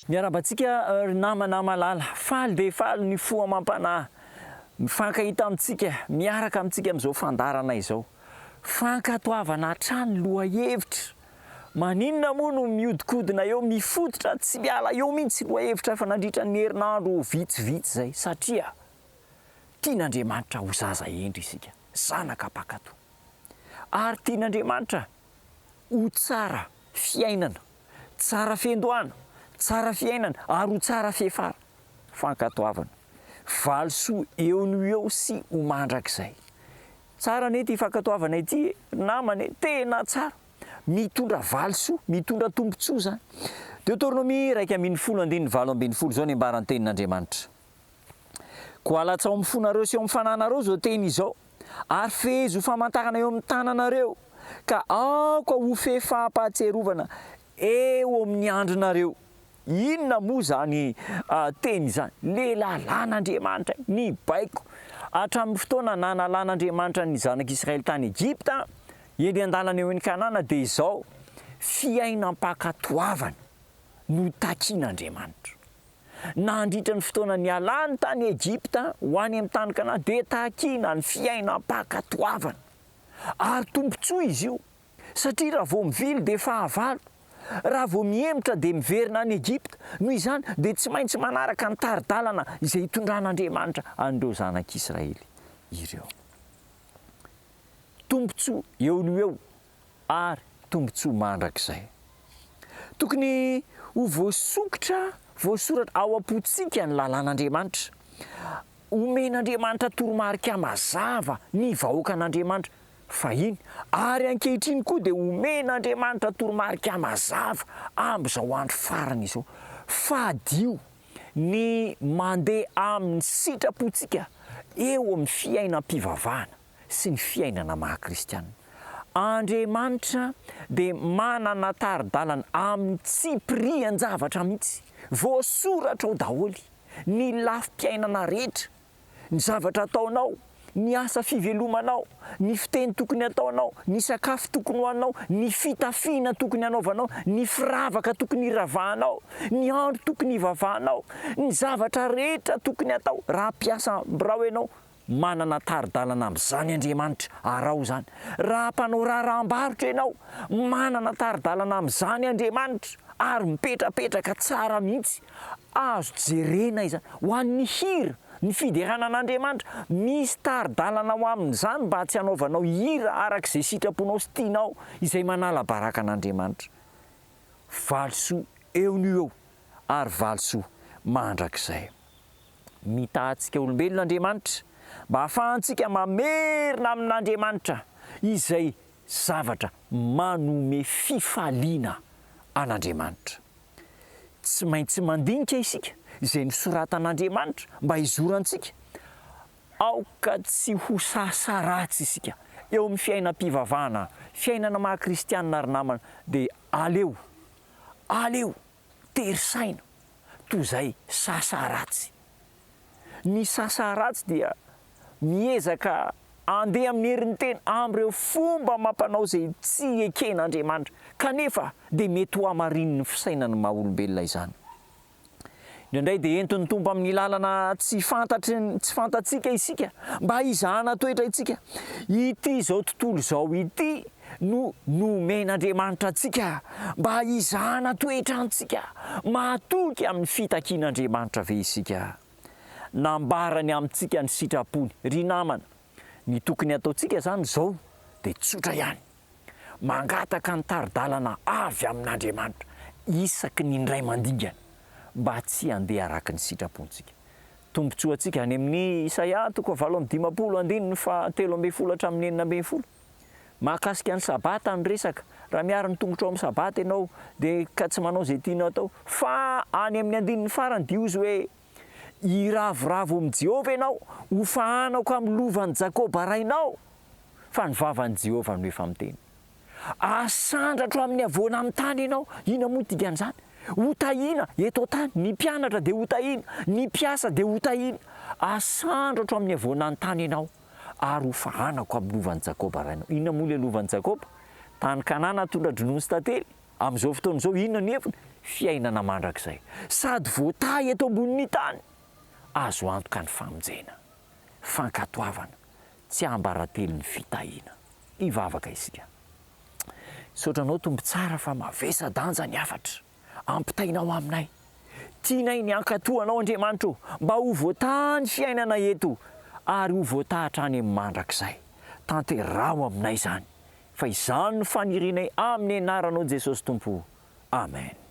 Miarahaba antsika ry namana malala. Faly dia faly ny fo amam-panahy mifankahita amintsika, miaraka amintsika amin'izao fandaharana izao. Fankatoavana hatrany lohahevitra. Maninona moa no mihodinkodina eo, mifototra tsy miala eo mihitsy lohahevitra efa nandritra ny herinandro vitsivitsy izay? Satria tian'Andriamanitra ho zaza hendry isika, zanaka mpankatò. Ary tian'Andriamanitra ho tsara fiainana, tsara fiandohana, tsara fiainana ary ho tsara fiafara. Fankatoavana. Valisoa eo no eo sy ho mandrakizay. Tsara anie ity fankatoavana ity e, ry namana e, tena tsara. Mitondra valisoa, mitondra tombontsoa izany. Deoteronomia 11 andininy 18, izao ny ambaran'ny tenin'Andriamanitra. Koa alatsaho amin'ny fonareo sy eo amin'ny fananareo izao teny izao, ary fehezo ho famantarana eo amin'ny tananareo, ka aoka ho fehy fampahatsiarovana eo amin'ny andrinareo. Inona moa izany teny izany? Le lalàn'Andriamanitra, ny baiko. Hatramin'ny fotoana nanalan'Andriamanitra ny zanak'Israely tany Egypta, eny an-dalana eo eny Kanana, dia izao fiainam-pankatoavana no takian'Andriamanitra. Nandritra ny fotoana nialany tany Egypta ho any amin'ny tany Kanana dia takiana ny fiainam-pankatoavana. Ary tombontsoa izy io, satria raha vao mivily dia fahavalo, raha vao mihemotra dia miverina any Egypta. Noho izany dia tsy maintsy manaraka ny tari-dalana izay itondran'Andriamanitra an'ireo zanak'Israely ireo. Tombontsoa eo no eo ary tombontsoa mandrakizay. Tokony ho voasokitra, voasoratra ao am-pontsika ny lalàn'Andriamanitra. Omen'Andriamanitra toromarika mazava ny vahoakan'Andriamanitra fahiny, ary ankehitriny koa dia omen'Andriamanitra toromarika mazava amin'izao andro farany izao. Fadio ny mandeha amin'ny sitrapontsika eo amin'ny fiainam-pivavahana. sy ny fiainana maha kristiana. Andriamanitra dia manana tari-dalana amin'ny tsipirian-javatra mihitsy. Voasoratra ao daholo ny lafim-piainana rehetra, ny zavatra ataonao, ny asa fivelomanao, ny fiteny tokony hataonao, ny sakafo tokony hohaninao, ny fitafiana tokony hanaovanao, ny firavaka tokony hiravahanao, ny andro tokony hivavahanao, ny zavatra rehetra tokony hatao raha mpiasa birao ianao, Manana tari-dalana amin'izany Andriamanitra, araho izany. Raha mpanao raharaham-barotra ianao, manana tari-dalana amin'izany Andriamanitra, ary mipetrapetraka tsara mihitsy. Azo jerena izany. Ho an'ny hira, ny fiderana an'Andriamanitra, misy tari-dalana ho amin'izany mba tsy hanaovanao hira araka izay sitraponao sy tianao, izay manala baraka an'Andriamanitra. Valisoa eo no eo, ary valisoa mandrakizay. Mitaha antsika olombelona Andriamanitra mba hahafahantsika mamerina amin'Andriamanitra izay zavatra manome fifaliana an'Andriamanitra. Tsy maintsy mandinika isika izay nosoratan'Andriamanitra mba hizorantsika. Aoka tsy ho sasa ratsy isika eo amin'ny fiainam-pivavahana, fiainana maha kristianina ry namana dia aleo, aleo tery saina toy izay sasa ratsy. Ny sasa ratsy dia miezaka handeha amin'ny herin'ny tena amin'ireo fomba amam-panao izay tsy eken'Andriamanitra, kanefa dia mety ho hamarinin'ny fisainan'ny maha olombelona izany. Indraindray dia entin'ny Tompo amin'ny lalana tsy fantatry tsy fantatsika isika mba hizahana toetra isika. Ity izao tontolo izao ity no nomen'Andriamanitra antsika mba hizahana toetra antsika. Mahatoky amin'ny fitakian'Andriamanitra ve isika? Nambarany amintsika ny sitrapony. Ry namana, ny tokony hataontsika izany izao dia tsotra ihany. Mangataka ny tari-dalana avy amin'Andriamanitra isaky ny indray mandingana mba tsy handeha araka ny sitrapontsika. Tombontsoantsika any amin'ny Isaia toko 58 andininy faha 13 hatramin'ny 16. Mahakasika ny Sabata ny resaka. Raha miaro ny tongotrao amin'ny Sabata ianao dia ka tsy manao izay tianao atao. Fa any amin'ny andininy farany dia hozy hoe, Hiravoravo amin'i Jehovah ianao, hofahanako amin'ny lovan'i Jakoba rainao. Fa ny vavan'i Jehovah no efa miteny. Asandratro amin'ny havoana amin'ny tany ianao. Inona moa no dikan'izany? Hotahiana eto an-tany. Ny mpianatra dia hotahiana, ny mpiasa dia hotahiana. Asandratro amin'ny havoana an-tany ianao, ary hofahanako amin'ny lovan'i Jakoba rainao. Inona moa ilay lovan'i Jakoba? Tany Kanana tondra-dronono sy tantely. Amin'izao fotoana izao, inona ny heviny? Fiainana mandrakizay. Sady voatahy eto ambonin'ny tany. Azo antoka ny famonjena. Fankatoavana. Tsiambaratelon'ny fitahiana. Hivavaka isika. Misaotra Anao Tompo tsara fa mavesa-danja ny hafatra ampitainao aminay. Tianay ny hankatò Anao Andriamanitra ô, mba ho voataha ny fiainana eto ary ho voataha hatrany amin'ny mandrakizay. Tanteraho aminay izany, fa izany no fanirianay amin'ny anaranao Jesosy Tompo. Amen.